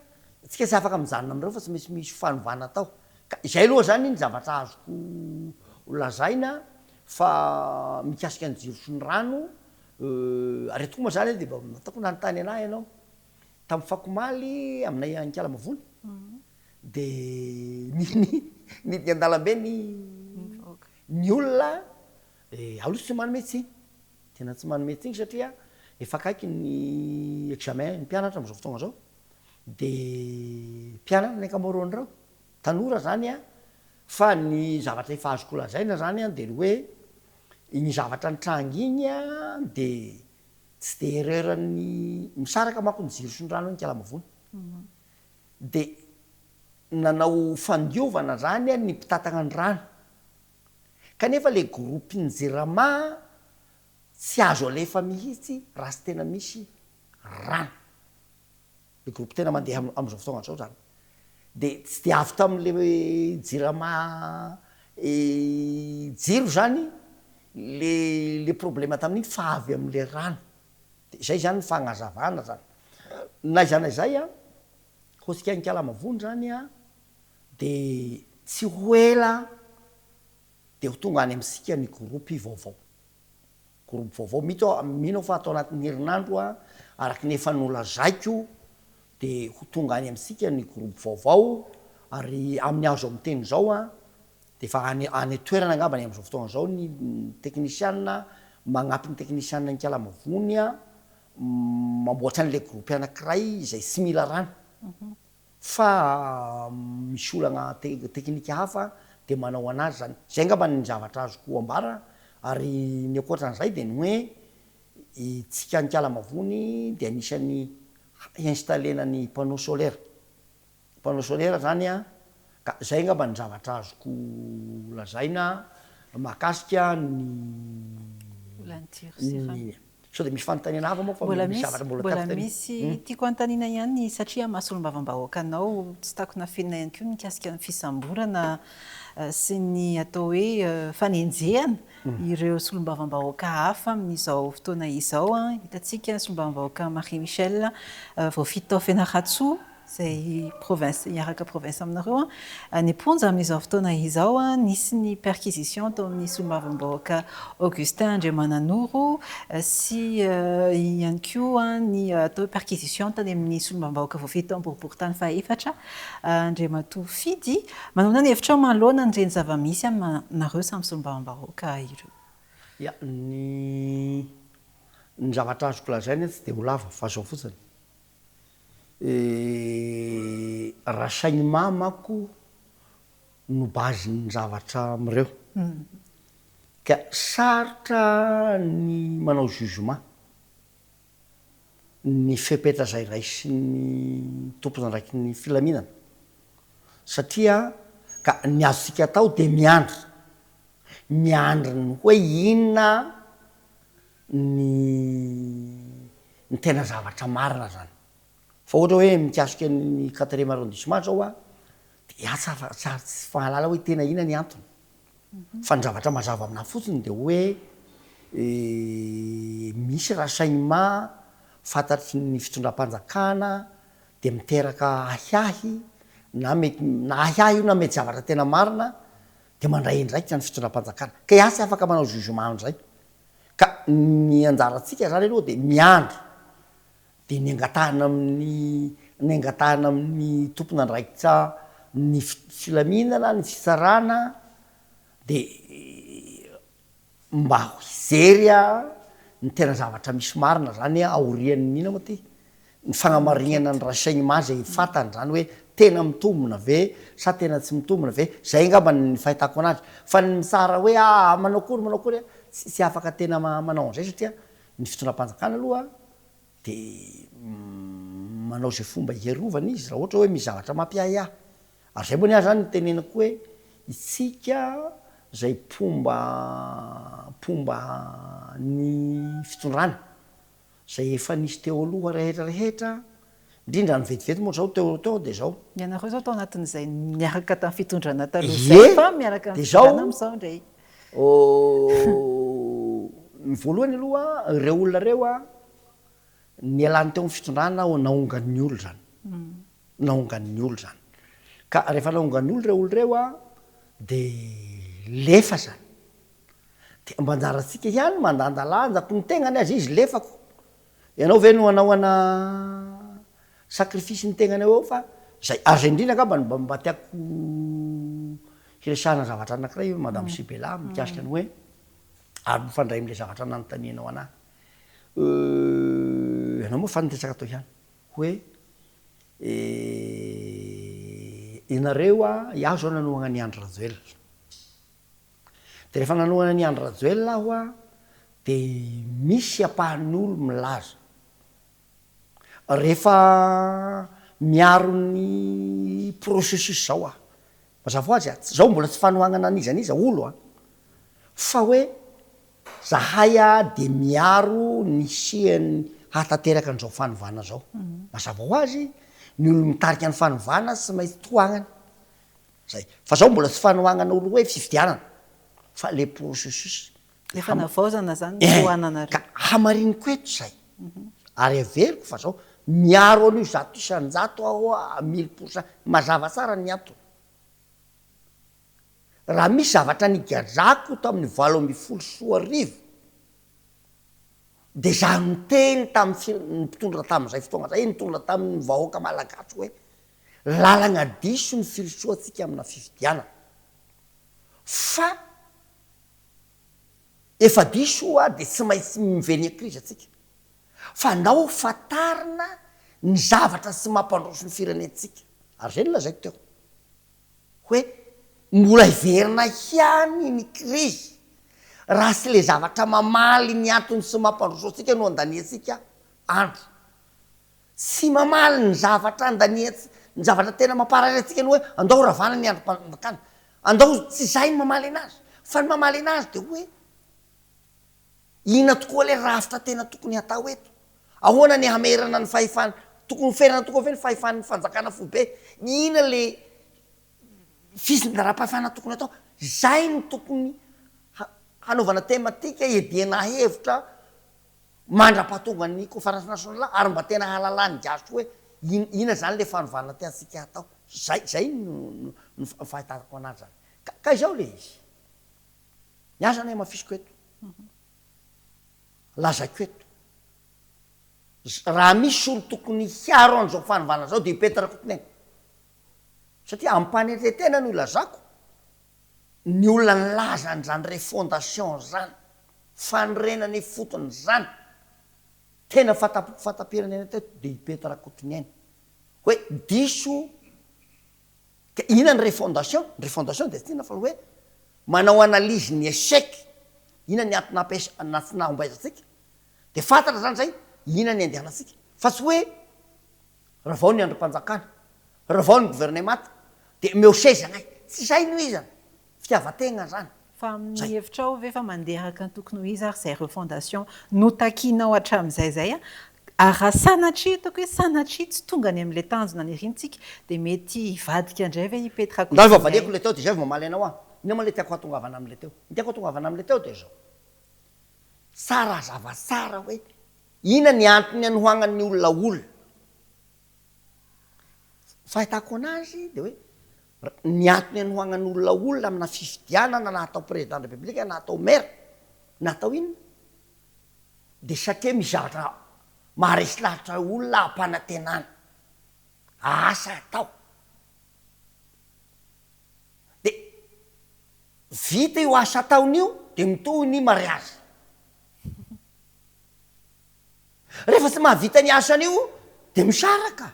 tsika tsy afaka mijanona amin'ireo fa tsy maintsy misy fanovana atao. Ka izay aloha izany ny zavatra azoko lazaina fa mikasika ny jiro sy ny rano, ary eto koa moa izany dia mba ataoko nanontany anah ianao, tamin'ny fakomaly aminay any Ikalamavony dia nidina an-dalambe ny ny olona, aloha tsy manome tsiny. Tena tsy manome tsiny satria efa akaiky ny examen ny mpianatra amin'izao fotoagna zao de mpianatra ny ankamaroan'ireo, tanora zany an, fa ny zavatra efa azoko lazaina zany an de ny hoe iny zavatra nitranga iny an de tsy de erreur ny, misaraka manko ny jiro sy ny rano any Ikalamavony, de nanao fandiovana zany ny mpitatagna ny rano Kanefa le groupe ny jirama tsy azo alefa mihitsy raha tsy tena misy rano. Le groupe tena mandeha amizao fotoagna zao zany. De tsy de avy tamle jirama jiro zany le le problème tamin'iny fa avy amle rano. De zay zany ny fagnazavana zany. N'aiza n'aiza an, kosika any Ikalamavony zany an, Dia tsy ho ela dia ho tonga any amintsika ny groupe vaovao. Groupe vaovao, mito aho, mino aho fa ato anatin'ny herinandro araka ny efa nolazaiko dia ho tonga any amintsika ny groupe vaovao ary amin'ny azo miteny izao dia efa any any an-toerana angambany amin'izao fotoana izao ny teknisiana magnampy ny teknisiana Ikalamavony mamboatra an'ilay groupe anankiray izay tsy mila rano. Fa misy olana teknika hafa dia manao anazy zany. Zay angamba ny zavatra azoko ambara ary ny ankoatran'izay dia ny hoe itsika any Ikalamavony dia anisan'ny hi-installer-na ny panneau solaire. Panneau solaire zany an, ka zay angamba ny zavatra azoko lazaina mahakasika ny Olan'ny jiro sy rano. Sao dia misy fanontaniana hafa moa fa Mbola misy misy, zavatra mbola mbola tiako tenenina. misy tiako hanontaniana ihany satria maha solombavambahoaka anao, tsy takona afenina ihany koa ny mikasika ny fisamborana sy ny atao hoe fanenjehana ireo solombavambahoaka hafa amin'izao fotoana izao. Hitantsika ny solombavambahoaka Marie Michelle voafidy tao Fianarantsoa, izay province miaraka province aminareo any am-ponja amin'izao fotoana izao. Nisy ny perquisition tao amin'ny solombavambahoaka Augustin Andriamananoro sy ihany koa ny atao hoe perquisition tany amin'ny solombavambahoaka voafidy tao Boriborintany fahaefatra Andriamatoa Fidy. Manahoana ny hevitrao manoloana an'ireny zava-misy aminareo samy solombavambahoaka ireo? Ya, ny ny zavatra azoko lazaina tsy dia ho lava fa zao fotsiny. Renseignement manko no base ny zavatra amin'ireo. Ka sarotra ny manao jugement ny fepetra izay raisin'ny tompon'andraikitry ny filaminana satria ka ny azontsika atao dia miandry, miandry ny hoe inona ny ny tena zavatra marina zany. Fa ohatra hoe mikasika ny quatrième arrondissement zao a, de aho tsy afa- tsy ary tsy mahalala hoe tena inona ny antony. Fa ny zavatra mazava aminà fotsiny dia hoe misy renseignement fantatry ny fitondram-panjakana dia miteraka ahiahy na mety na ahiahy io na mety zavatra tena marina dia mandray andraikitra ny fitondram-panjakana. Ka iah tsy afaka manao jugement an'izay. Ka ny anjarantsika zany aloha dia miandry dia ny angatahana amin'ny ny angatahana amin'ny tompon'andraikitra ny filaminana, ny fitsarana dia mba hijery ny tena zavatra misy marina zany aorian'ny inona moa ty? Ny fagnamarinana ny renseignement zay fantany zany hoe tena mitombina ve sa tena tsy mitombina ve? Zay angamba ny fahitako anazy. Fa ny mitsara hoe aa manao akory manao akory tsy tsy afaka tena manao an'izay satria ny fitondram-panjakana aloha de manao zay fomba hiarovana izy raha ohatra hoe misy zavatra mampiahiahy. Ary zay moa ny ahy zany no teneniko hoe isika zay mpomba mpomba ny fitondrana zay efa nisy teo aloha rehetra rehetra, indrindra ny vetivety moa zao teo teo de zao. Ianareo zao tao anatin'izay niaraka tamin'ny fitondrana taloha izay fa miaraka amin'ny fitondrana amin'izao indray. Ny voalohany aloha ireo olona ireo an, nialany teo amin'ny fitondrana naongan'ny olo zany. Naongan'ny olo zany. Ka rehefa naongan'ny olo ireo olo ireo an, de lefa zany. De mba anjarantsika ihany mandanjalanja ko ny tegnany aza izy lefako. Ianao ve no hanao ana sacrifice ny tegnanao eo fa zay. Ary zay indrindra angamba no mba mba tiako hiresahana zavatra anakiray madame Sibella mikasika ny hoe ary mifandray amle zavatra nanontanianao anahy. Ianao moa fa niresaka teo ihany hoe ianareo a, iaho zao nanohagna an'i Andry Rajoelina. Dia rehefa nanohana an'i Andry Rajoelina aho a, dia misy ampahan'olo milaza, rehefa miaro ny processus zao aho, mazava ho azy a, zao mbola tsy fanohanana an'iza n'iza olo a, fa hoe zahay a dia miaro ny hisian'ny hahatanteraka an'izao fanovana zao, mazava ho azy ny olo mitarika ny fanovana tsy maintsy tohanana. Zay. Fa zao mbola tsy fanohanana olo hoe fifidianana fa le processus. Le fanavaozana zany no tohananareo. Ka hamariniko eto zay. Ary averiko fa zao miaro an'io 100% aho à 1000%. Mazava tsara ny antony. Raha misy zavatra nigajako tamin'ny 2018 de za niteny tamin'ny fir- ny mpitondra tamin'izay fotoagna zay, nitondra tamin'ny vahoaka malagasy hoe Lalagna diso ny firosoantsika amina fifidianana. Fa efa diso oa dia tsy maintsy miverigna crise atsika. Fa ndao fantarina ny zavatra tsy mampandroso ny firenentsika. Ary zay no lazaiko teo. Hoe mbola hiverina ihany ny crise raha tsy le zavatra mamaly ny antony tsy mampandroso antsika no andaniantsika andro. Tsy mamaly ny zavatra andaniantsika, ny zavatra tena mamparary antsika ny hoe andao ravana ny andrim-panjakana, andao, tsy izay ny mamaly anazy, fa ny mamaly anazy dia hoe inona tokoa ilay rafitra tena tokony hatao eto, ahoana ny hamerana ny fahefana, tokony ho ferana tokoa ve ny fahefan'ny fanjakana foibe, inona ilay fisindaram-pahefana tokony hatao, izay no tokony hanaovana tematika hiadiana hevitra Mandra-pahatonga ny conférence nationale ary mba tena hahalalan'ny gasy hoe inona zany le fanovana tiantsika hatao. Zay zay no no fahitako anazy zany. Ka ka izao le izy. Ny ahy zany hamafisiko eto. Lazaiko eto. Raha misy olo tokony hiaro an'izao fanovana zao de i Pety Rakotonena. Satria ampanetretena no ilazako ny olona nilaza an'izany refondation zany. Fanorenana ifotony izany, tena fanta-pirenena teto dia i Pety Rakotoniaina. Hoe diso, ka inona ny refondation? Ny refondation dia tsy inona fa hoe manao analyse ny échec, inona ny antony nampiasa na tsy nahombaizantsika, dia fantatra izany izay inona ny andehanantsika. Fa tsy hoe ravao ny andrim-panjakana, ravao ny governemanta, dia omeo seza anay. Tsy izay no izy. Fitiavan-tegna zany. Fa amin'ny hevitrao ve fa mandeha araka ny tokony ho izy ary izay refondation notakianao hatramin'izay izay a? Ary raha sanatria, ataoko hoe sanatria tsy tonga any amin'ilay tanjona niriantsika dia mety hivadika indray ve i Pety Ndao efa valiako ilay teo dia izay vao mamaly anao aho. Inona moa ilay tiako hahatongavana amin'ilay teo? Ny tiako hahatongavana amin'ilay teo dia izao, tsara hazava tsara hoe inona ny antony anohanan'ny olona olona. Fahitako anazy dia hoe ny antony anohanan'ny olona olona amina fifidianana na atao président de république na atao maire na atao inona dia satria misy zavatra maharesy lahatra olona ampanantenana asa atao. Dia vita io asa ataony io dia mitohy ny mariazy. Rehefa tsy mahavita ny asany io dia misaraka.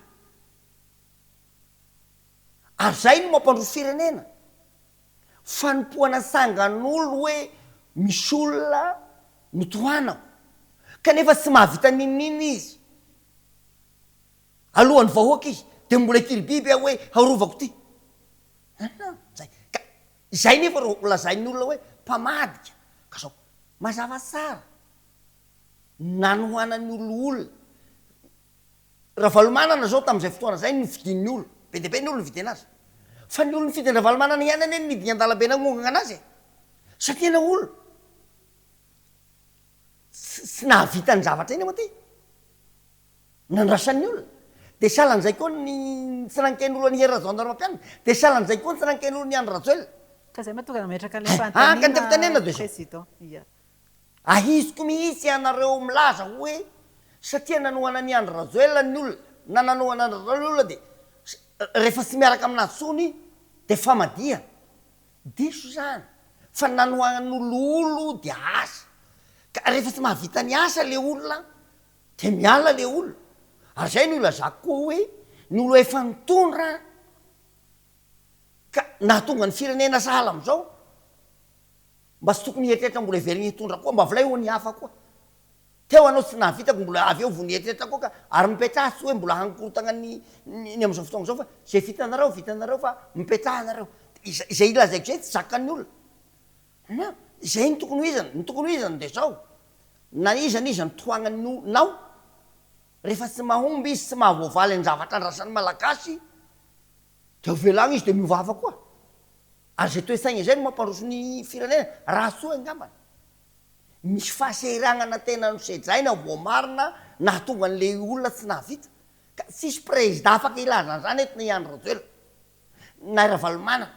Ary izay no mampandroso firenena. Fanompoana sangan'olo hoe misy olona notohanako kanefa tsy mahavita n'inon'inona izy. Alohan'ny vahoaka izy dia mbola hikiribiby aho hoe harovako ity. An, zay. Ka izay nefa ro lazain'ny olona hoe mpamadika. Ka zao, mazava tsara, nanohanan'ny olona Ravalomanana zao tamin'izay fotoana izay nofidin'ny olona. Be dia be ny olona nifidy anazy. Fa ny olona nifidy an-dRavalomanana ihany anie no nidina an-dalambe nagnongana anazy e. Satria na olona tsy nahavita ny zavatra iny moa ty. Nandrasan'ny olona. Dia sahalan'izay koa ny tsy nankain'olo an'i Hery Rajaonarimampianina. Dia sahalan'izay koa ny tsy nankain'olo an'i Andry Rajoelina. Ka izay mahatonga nametraka ilay fanontaniana Président. Ia. Ahitsiko mihitsy ianareo milaza hoe satria nanohana an'i Andry Rajoelina ny olona na nanohana an'i Rajoelina ny olona dia rehefa tsy miaraka aminazy intsony dia famadihana. Diso izany fa ny nanohanan'ololo dia asa. Ka rehefa tsy mahavita ny asa ilay olona Dia miala le olona. Ary zay no ilazako koa hoe ny olo efa nitondra ka nahatonga ny firenena sahala amizao mba tsy tokony hieritreritra mbola hiverina hitondra koa, mba avelay ho ny hafa koa. Teo anao tsy nahavita ko mbola avy eo vao nieritreritra koa ka ary mipetraha tsy hoe mbola hankorotagna ny ny amizao fotoagna zao fa zay vitanareo vitanareo fa mipetraha nareo. Izay ilazaiko zay tsy zakan'ny olona. An! Izay no tokony ho izany, ny tokony ho izany dia izao, na iza na iza no tohananao, rehefa tsy mahomby izy, tsy mahavoavaly ny zavatra andrasan'ny Malagasy, dia avelagna izy dia miova hafa koa. Ary izay toe-tsaigna izay no mampandroso ny firenena, raha soa angambany. Misy fahasahiranana tena nosedraina voamarina nahatonga an'ilay olona tsy nahavita. Ka tsisy prezida afaka hilaza an'izany eto na i Andry Rajoelina. na i Ravalomanana,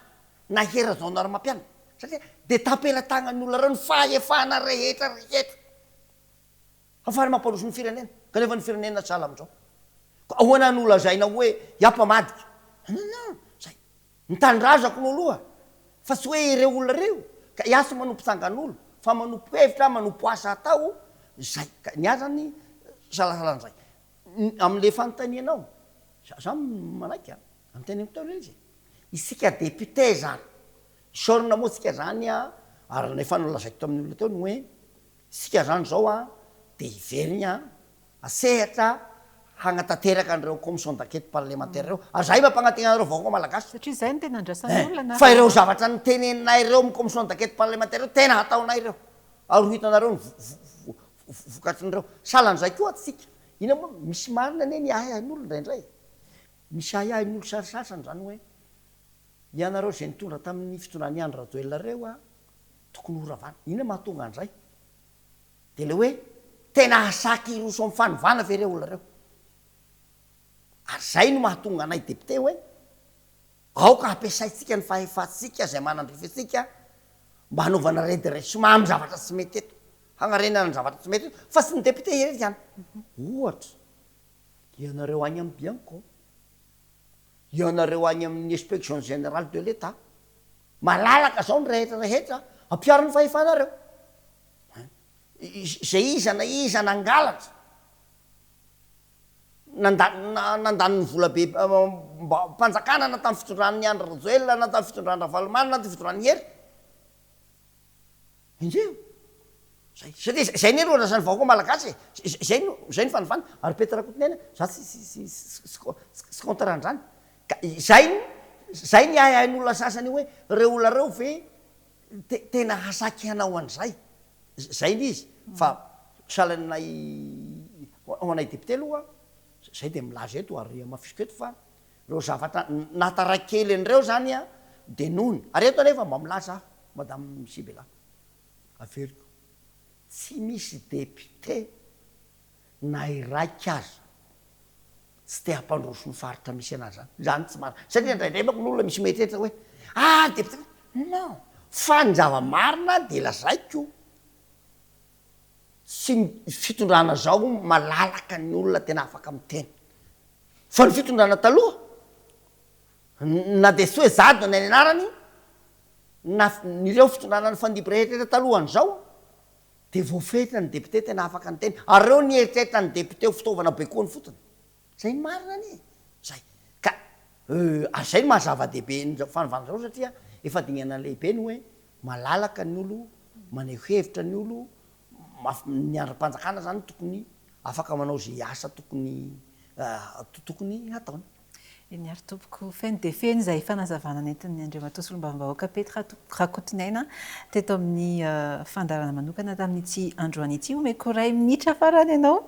na i Hery Rajaonarimampianina, satria dia tampela-tagnan'ny olona ireo ny fahefana rehetra rehetra hafahana mampandroso ny firenena, kanefa ny firenena sahala amin'izao. Koa ahoana no lazaina hoe iaho mpamadika? Non, non, zay. Ny tanindrazako no aloha, fa tsy hoe ireo olona ireo, ka iaho tsy manompo tsangan'olo, fa manompo hevitra, manompo asa atao, zay. Ka ny ahy zany salasala an'izay. Amin'ilay fanontanianao, za manaiky an, anontaniako teo ilay izy e. Isika député zany, isaorana moa tsika zany an, ary ny efa nolazaiko tamin'ny olona teo ny hoe, isika zany zao an, dia hiverina asehatra hagnatanteraka an'ireo commission d'enquête parlementaire ireo, ary zahay mampanantena anareo vahoaka malagasy. Satria izay no tena andrasan'ny olona na. Fa ireo zavatra noteneninay ireo amin'ny commission d'enquête parlementaire ireo, tena hataonay ireo, ary ho hitanareo ny Vokatrin'ireo. Sahalan'izay koa tsika. Inona moa, misy marina anie ny ahiahin'olona indraindray e. Misy ahiahin'olo sasasany izany hoe, ianareo izay nitondra tamin'ny fitondran'i Andry Rajoelina ireo a, tokony ho ravana. Inona mahatonga an'izay? Dia ilay hoe, tena hahasaky hiroso amin'ny fanovana ve ireo olona ireo? Ary izay no mahatonga anay député hoe, Aoka hampiasaintsika ny fahefantsika izay manandrify antsika mba hanaovana redressement amin'ny zavatra tsy mety eto, hagnarenana ny zavatra tsy mety eto, fa tsy ny député irery ihany. Ohatra, ianareo agny amin'ny Bianco, ianareo agny amin'ny Inspection générale de l'Etat, malalaka zao ny rehetra rehetra, ampiharo ny fahefanareo. Izay iza na iza nangalatra, Nandany ny volabe mpanjakana na tamin'ny fitondran'i Andry Rajoelina na tamin'ny fitondran'i Ravalomanana na tamin'ny fitondran'i Hery. Enjeho. Zay. Satria zay anie no andrasan'ny vahoaka malagasy e. Zay no zay no fanovana. Ary Pety Rakotoniaina, za tsy tsy tsy tsy contre an'izany. Ka izay no zay ny ahiahin'olona sasany hoe reo olona reo ve tena hasaky hanao an'izay. Zay ny izy fa sahalanay ho anay député aloha zay dia milaza eto ary hamafisiko eto fa reo zavatra nahatara kely an'ireo zany an. dia nohony, ary eto anefa mba milaza aho Madame Sibela, averiko, tsy misy député na iraika aza tsy te hampandroso ny faritra misy anazy zany, zany tsy marina, satria indraindray manko ny olona misy mieritreritra hoe ah député, non, fa ny zava-marina dia lazaiko, tsy ny fitondrana zao malalaka ny olona tena afaka miteny, fa ny fitondrana taloha na dia tsy hoe jadona ny anarany na ireo fitondrana nifandimby rehetra talohan'izao dia voafetra ny député tena afaka niteny ary ireo nieritreritra ny député ho fitaovana baikoany fotsiny. Zay ny marina anie e! Zay. Ka ary zay no maha zava-dehibe ny fanovana zao satria efa dingana lehibe ny hoe malalaka ny olo, maneho hevitra ny olo, maf- ny andrim-panjakana zany tokony afaka manao zay asa tokony tokony hataony. Eny ary tompoko, feno dia feno izay fanazavana nentin'ny Andriamatoa Solombavambahoaka Pety Rakotoniaina teto amin'ny fandaharana manokana tamin'ity androany ity. Omeko iray minitra farany ianao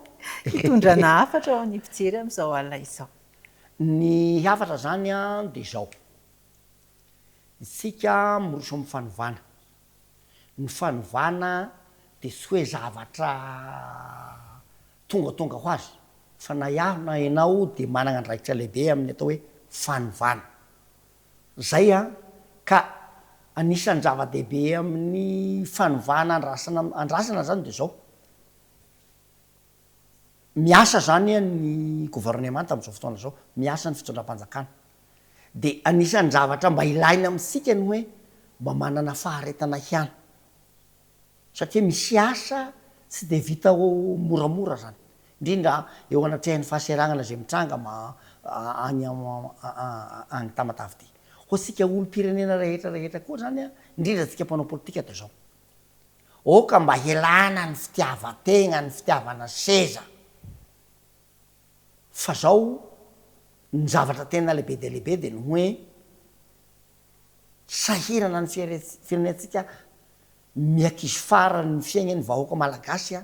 hitondrana hafatra ho an'ny mpijery amin'izao alina izao. Ny hafatra izany dia izao, isika miroso amin'ny fanovana. Ny fanovana dia tsy hoe zavatra tongatonga ho azy fa na iaho na ianao dia managna andraikitra lehibe amin'ny atao hoe fanovana. Zay an! Ka anisan'ny zava-dehibe amin'ny fanovana andrasana andrasana zany dia zao, miasa zany ny gouvernemanta amin'izao fotoana izao, miasa ny fitondram-panjakana. Dia anisan'ny zavatra mba ilaina amintsika ny hoe mba manana faharetana ihany. Satria misy asa tsy dia vita moramora zany, indrindra eo anatrehan'ny fahaseranana izay mitranga any any Tamatave ity. Ho antsika olom-pirenena rehetra rehetra koa zany an, indrindra antsika mpanao politika dia zao, aoka mba hialana ny fitiavan-tegna, ny fitiavana seza, fa zao ny zavatra tena lehibe dia lehibe dia ny hoe sahirana ny firenentsika Miankizy farany ny fiaignan ny vahoaka malagasy a!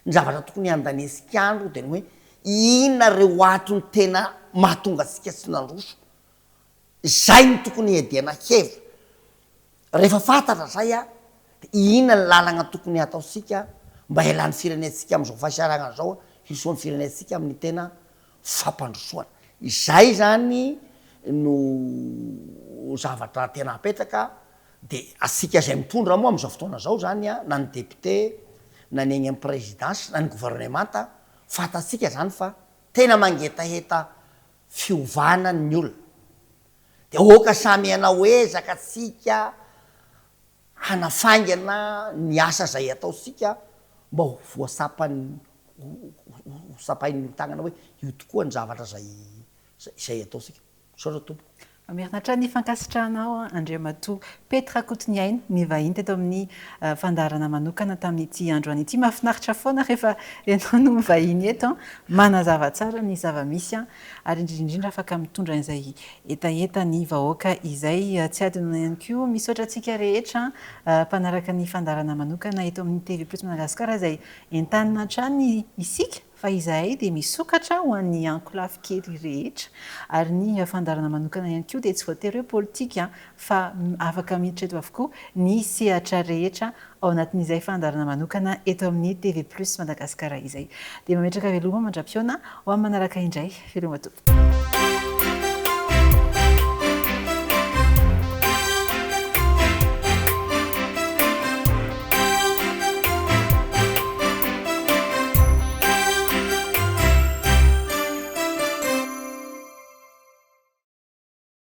Ny zavatra tokony handanesika andro dia ny hoe inona ireo antony tena mahatonga antsika tsy nandroso? Izay no tokony hiadiana hevitra. Rehefa fantatra izay a, dia inona ny lalagna tokony hataontsika mba hialan'ny firenentsika amin'izao fahasahiranana izao, hirosoan'ny firenentsika amin'ny tena fampandrosoana. Izay izany no zavatra tena apetraka Dia asika izay mitondra moa amin'izao fotoana izao izany an, na ny député, na ny eny amin'ny présidence, na ny gouvernemanta, fantatsika izany fa tena mangetaheta fiovana ny olona. Dia aoka samy hanao ezaka tsika hanafaingana ny asa izay ataontsika mba ho voasapan'ny, ho sapain'ny tagnana hoe io tokoa ny zavatra izay izay ataontsika. Misaotra tompoko. Mamerina hatrany ny fankasitrahana aho Andriamatoa Pety Rakotoniaina nivahiny teto amin'ny fandaharana manokana tamin'ity androany ity. Mahafinaritra foana rehefa ianao no mivahiny eto, manazava tsara ny zava-misy ary indrindra indrindra afaka mitondra an'izay hetaheta ny vahoaka izay. Tsy adinona ihany koa misaotra antsika rehetra mpanaraka ny fandaharana manokana eto amin'ny TV Plus Madagascar izay entanina hatrany isika Fa izahay dia misokatra ho an'ny ankolafy kely rehetra, ary ny fandaharana manokana ihany koa dia tsy voatery hoe politika fa afaka miditra eto avokoa ny sehatra rehetra ao anatin'izay fandaharana manokana eto amin'ny TV Plus Madagascar izay. Dia mametraka veloma mandra-pihaona ho amin'ny manaraka indray. Veloma tompoko.